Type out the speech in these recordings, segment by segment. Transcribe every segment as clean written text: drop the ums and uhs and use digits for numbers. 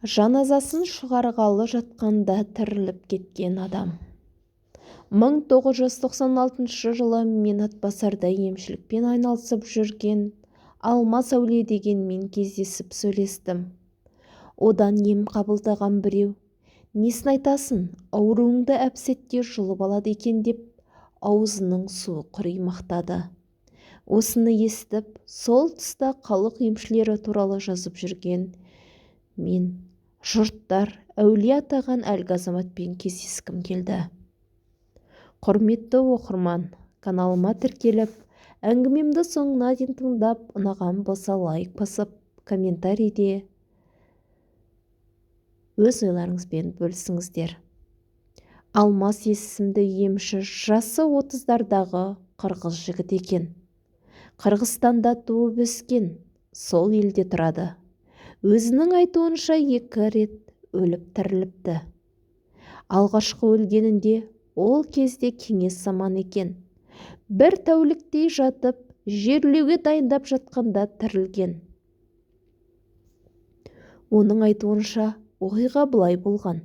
Жаназасын шығарғалы жатқанда тіріліп кеткен адам. 1996 жылы мен Атбасарда емшілікпен айналысып жүрген Алмас әулие дегенмен кездесіп сөйлестім. Одан ем қабылдаған біреу, несін айтасың, ауруыңды әп-сәтте жұлып алады екен деп аузының суы құри мақтады. Осыны естіп, сол тұста халық емшілері туралы жазып жүрген мен жұрттар әулие атаған әлгі азаматпен кездескім келді. Құрметті оқырман, каналыма тіркеліп, әңгімемді соңына дейін тыңдап, ұнаған болса лайк басып, комментарийде өз ойларыңызбен бөлісіңіздер. Алмас есімді емші жасы 30-дардағы қырғыз жігіт екен. Қырғызстанда туып өскен, сол елде тұрады. Өзінің айтуынша 2 рет өліп тіріліпті. Алғашқы өлгенінде ол кезде кеңес заманы екен. Бір тәуліктей жатып, жерлеуге дайындап жатқанда тірілген. Оның айтуынша, оқиға былай болған.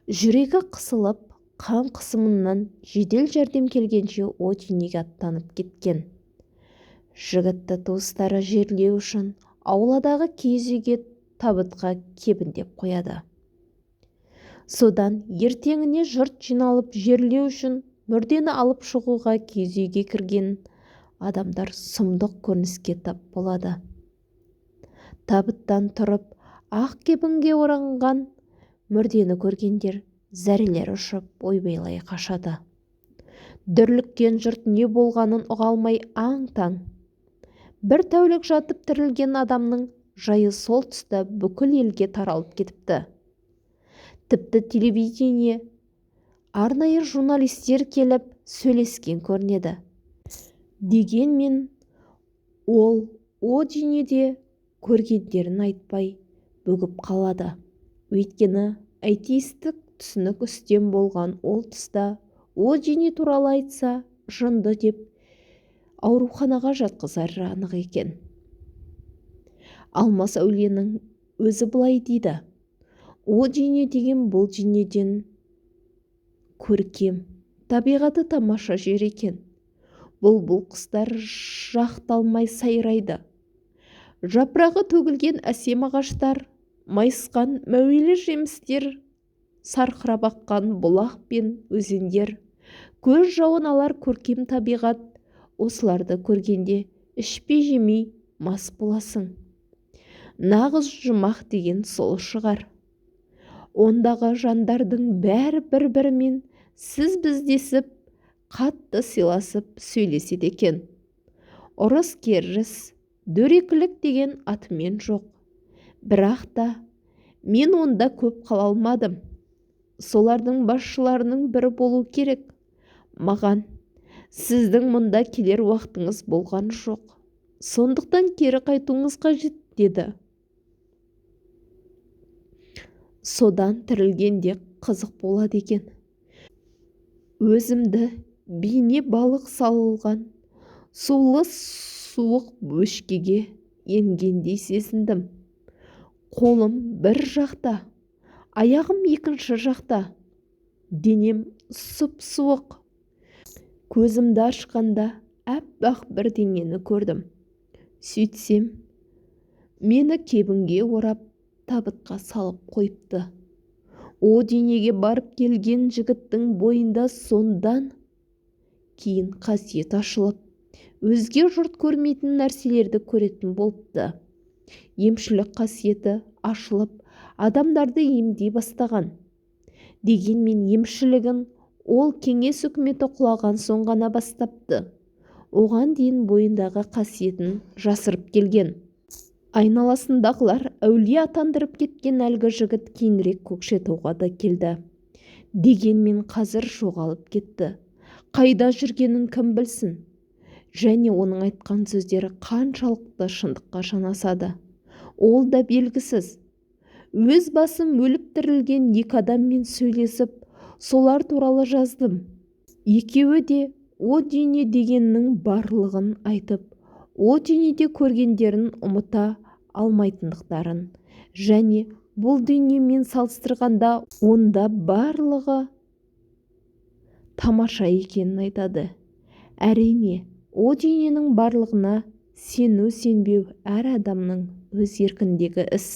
Жүрегі қысылып, қан қысымынан жедел жәрдем келгенше о дүниеге аттанып кеткен. Жігітті туыстары жерлеу үшін ауладағы киіз үйге табытқа кебіндеп қояды. Содан ертеңіне жұрт жиналып жерлеу үшін мүрдені алып шығуға киіз үйге кірген адамдар сұмдық көрініске тап болады. Табыттан тұрып, ақ кебінге оранған мүрдені көргендер зәрелері ұшып, ойбайлай қашады. Дүрліккен жұрт не болғанын ұға алмай аң-таң. Бір тәулік жатып тірілген адамның жайы сол тұста бүкіл елге таралып кетіпті. Тіпті телевидение арнайы журналистер келіп сөйлескен көрінеді. Дегенмен ол о дүниеде көргендерін айтпай бүгіп қалады. Өйткені атеистік түсінік үстем болған ол тұста о дүние туралы айтса, жынды деп ауруханаға жатқызары анық екен. Алмас әулиенің өзі былай дейді. О дүние деген бұл дүниеден көркем, табиғаты тамаша жер екен. Бұлбұл құстар жақталмай сайрайды. Жапырағы төгілген әсем ағаштар, майысқан мәуелі жемістер, сарқырап аққан бұлақ пен өзендер, көз жауын алар көркем табиғат, осыларды көргенде ішпей-жемей мас боласың. Нағыз жұмақ деген сол шығар. Ондағы жандардың бәрі бір-бірімен сіз-біздесіп, қатты сыйласып сөйлеседі екен. Ұрыс-керіс, дөрекілік деген атымен жоқ. Бірақ та мен онда көп қала алмадым. Солардың басшыларының бірі болу керек. Маған сіздің мұнда келер уақытыңыз болған жоқ. Сондықтан кері қайтуыңыз қажет, деді. Содан тірілгенде қызық болады екен. Өзімді бейне балық салылған сулы суық бөшкеге енгендей сезіндім. Қолым бір жақта, аяғым екінші жақта. Денем сұп-суық. Көзімді ашқанда әппақ бірдеңені көрдім. Сөйтсем, мені кебінге орап, табытқа салып қойыпты. О дүниеге барып келген жігіттің бойында сондан кейін қасиет ашылып, өзге жұрт көрмейтін нәрселерді көретін болыпты. Емшілік қасиеті ашылып, адамдарды емдей бастаған. Дегенмен емшілігін ол кеңес үкіметі құлаған соң ғана бастапты. Оған дейін бойындағы қасиетін жасырып келген. Айналасындағылар әулие атандырып кеткен әлгі жігіт кейінірек Көкшетауға да келді. Дегенмен қазір жоғалып кетті. Қайда жүргенін кім білсін? Және оның айтқан сөздері қаншалықты шындыққа жанасады? Ол да белгісіз. Өз басым өліп тірілген екі адаммен сөйлесіп, солар туралы жаздым. Екеуі де о дүние дегеннің барлығын айтып, о дүниеде көргендерін ұмыта алмайтындықтарын және Бұл дүниемен салыстырғанда онда барлығы тамаша екенін айтады. Әрине, о дүниенің барлығына сену-сенбеу әр адамның өз еркіндегі іс.